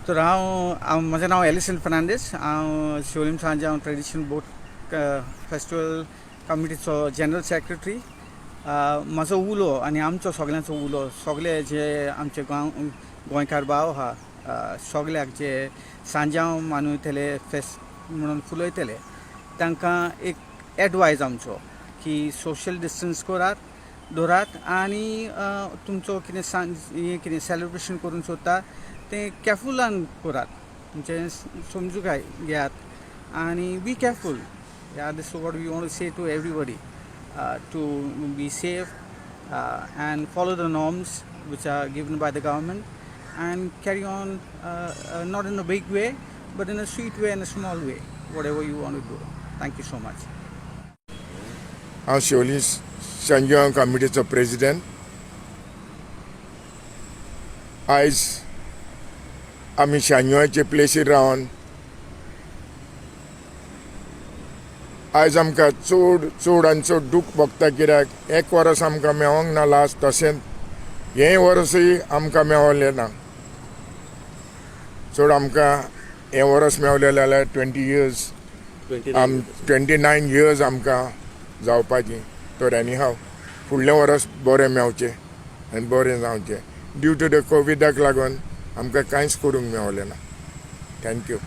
तर हांव हांव म्हजें नांव एलिसन फर्नांडीस. हांव शिवोलीम सांजांव ट्रेडिशनल बोट फेस्टिवल कमिटीचो जनरल सेक्रेटरी. म्हजो उलो आनी आमचो सगल्यांचो उलो, सगळे जे आमचे गांव गोंयकार भाव आहा सगल्याक जे सांजांव मनयतले, फेस्त म्हणून फुलयतले, तांकां एक एडवायज आमचो की सोशल डिस्टन्स करात, दवरात आनी तुमचो कितें सांज हें कितें सेलिब्रेशन करूंक सोदता तें केरफुलान करात, तुमचें समजून घेयात आनी be careful. Yeah, this is what we want to say to everybody, to be safe and follow the norms which are given by the government and carry on, not in a big way but in a sweet way and a small way, whatever you want to do. Thank you so much. हांव शिवोली सांज्यांव कमिटीचो president. आयज आमी सांज्यांवाचे प्लेसीर रावन आयज आमकां चड चड आनी चड दूख भोगता, कित्याक एक वर्स आमकां मेवोंक ना लास्ट, तशेंच हें वर्सूय आमकां मेवलें ना. चड आमकां हें वर्स मेवलें जाल्यार 20 इयर्स, 29 इयर्स आमकां जावपाची. तर एनी हाव फुडलें वर्स बरें मेवचें आनी बरें जावचें. ड्यू टू the कोविडाक लागून आमकां कांयच करूंक मेवलें ना. Thank you.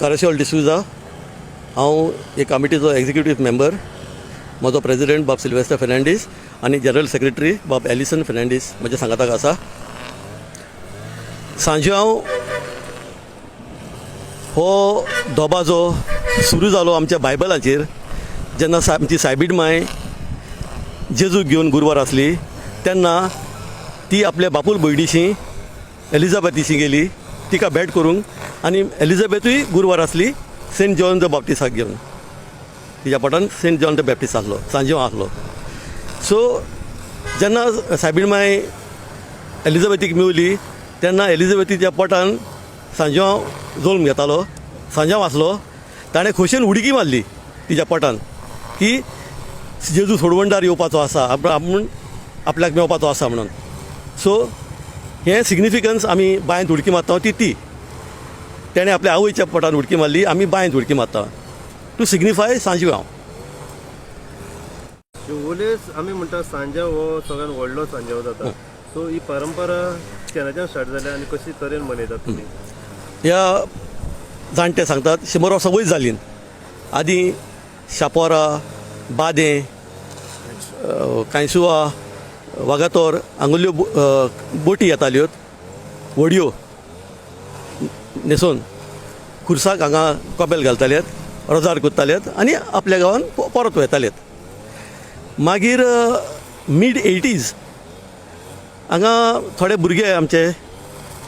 कारशॉल डिसूजा, हांव हे कमिटीचो एग्जिक्युटीव मेंबर. म्हजो प्रेजिडेंट बाब सिल्वेस्टर फेर्नांडीस आनी जनरल सेक्रेटरी बाब एलिसन फेर्नांडीस म्हज्या सांगाताक आसा. सांज्यांव हो दबाजो सुरू जालो आमच्या बायबलाचेर, जेन्ना आमची सायबीण माय जेजूक घेवन गुरवार आसली तेन्ना ती आपल्या बापूल भयणीशी एलिजाबेथीशी गेली तिका भेट करूंक, आनी एलिजाबेथूय गुरवार आसली सेंट जॉन the बाप्टिसाक घेवन. तिच्या पोटान सेंट जॉन the Baptist आसलो, सांज्यांव आसलो. सो जेन्ना सायबीण माय एलिजाबेथीक मेवली तेन्ना एलिजाबेथीच्या पोटान सांज्यांव जल्म घेतालो, सांज्यांव आसलो. ताणें खोशयेन उडकी मारली तिच्या पोटान की जेजू सोडवणदार येवपाचो आसा, आपूण आपल्याक मेवपाचो आसा म्हणून. सो हें सिग्निफिकन्स आमी बांयंत उडकी मारता ती ती तेणें आपल्या आवयच्या पोटान उडकी मारली, आमी बांयंत उडकी मारता टू सिग्निफाय सांज्यांव. शिवोलेस आमी म्हणटा सांज्यांव हो सगळ्यात व्हडलो सांज्यांव जाता. सो ही परंपरा केन्नाच्यान स्टार्ट जाल्या आनी कशी तरेन मनयतात तुमी? ह्या जाणटे सांगतात 100 वर्सां वयर जालीं. आदीं शापोरा, बादें, कांयसुवा, वागातोर हांगुल्ल्यो बोटी येताल्यो, व्हडयो न्हेसोवन खुर्साक हांगा कपेल घालतालेत, रोजार करतालेत आनी आपल्या गांवान परत वयतालेत. मागीर मीड एटीज हांगा थोडे भुरगे आमचे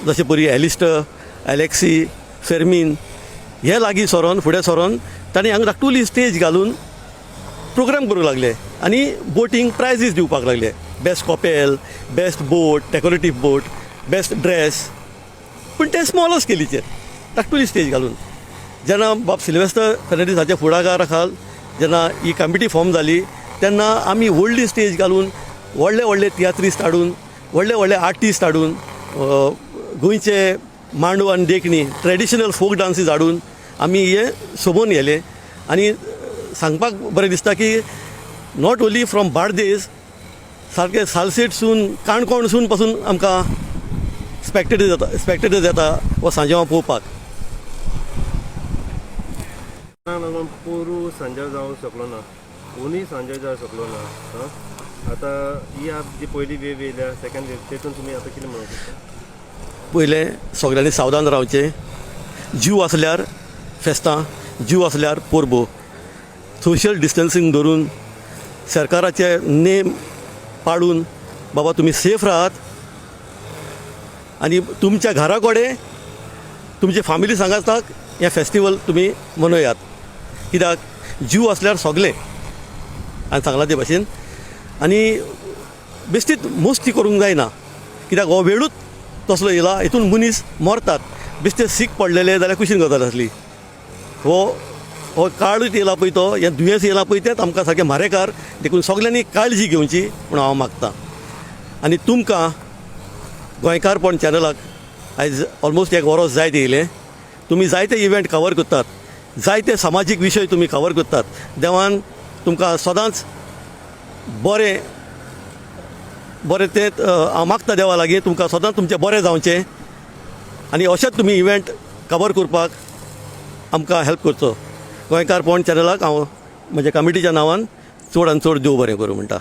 जशे परी एलिस्टर, एलेक्सी, फेर्मीन हे लागीं सरोन फुडें सरोन तांणी हांगा धाकटुली स्टेज घालून प्रोग्राम करूंक लागले आनी बोटींक प्रायजीस दिवपाक लागले. Best couple, best boat, decorative boat, best dress, पूण ते स्मॉल स्केलीचेर धाकटुली स्टेज घालून. जेन्ना बाब सिल्वेस्टर फेर्नांडीस हाच्या फुडाकार खाल जेन्ना ही कमिटी फॉर्म जाली तेन्ना आमी व्हडली स्टेज घालून व्हडले व्हडले तियात्रिस्ट हाडून, व्हडले व्हडले आर्टिस्ट हाडून, गोंयचे मांडो आनी देखणी ट्रेडिशनल फोक डांसीस हाडून आमी हे सोबोवन गेले. आनी सांगपाक बरें दिसता की not only from Bardez, सारके सालसेटसून काणकोणसून पासून आमकां स्पेक्टेटर्स येता, स्पेक्टेटर्स येता हो सांज्यांव पळोवपाक. लागून पोरू सांज्यांव जावंक शकलो ना, ओनूय सांज्यांव जावंक शकलो ना. आतां ही जी पयली वेव येयल्या, सेकंड वेव, तेतून तुमी आतां कितें म्हणूंक सोदता? पयलें सगळ्यांनी सावधान रावचें. जीव आसल्यार फेस्तां, जीव आसल्यार परबो. सोशल डिस्टन्सींग धरून सरकाराचे नेम पाळून बाबा तुमी सेफ राहात आनी तुमच्या घरा कडेन तुमचे फामिली सांगाताक हें फेस्टिवल तुमी मनयात. कित्याक जीव आसल्यार सगलें हांवें सांगलां ते भाशेन. आनी बेश्टीत मस्ती करूंक जायना, कित्याक हो वेळूच तसलो येयला, हितून मनीस मरतात. बेश्टे सीक पडलेले जाल्यार कुशीन गजाल आसली. हो हो काळूच येयला पळय, तो हें दुयेंस येयला पळय तेंच आमकां सारकें मारेकार. देखून सगल्यांनी काळजी घेवची म्हूण हांव मागतां. आनी तुमकां गोंयकारपण चॅनलाक आयज ऑलमोस्ट एक वरोस जायत येयलें. तुमी जायते इव्हेंट कवर करतात, जायते समाजीक विशय तुमी कवर करतात. देवान तुमकां सदांच बरें बरें तें हांव मागता देवा लागीं, तुमकां सदांच तुमचें बरें जावचें आनी अशेंच तुमी इव्हेंट कवर करपाक आमकां हेल्प करचो. गोंयकारपण चॅनलाक हांव म्हज्या कमिटीच्या नांवान चड आनी चड देव बरें करूं म्हणटा.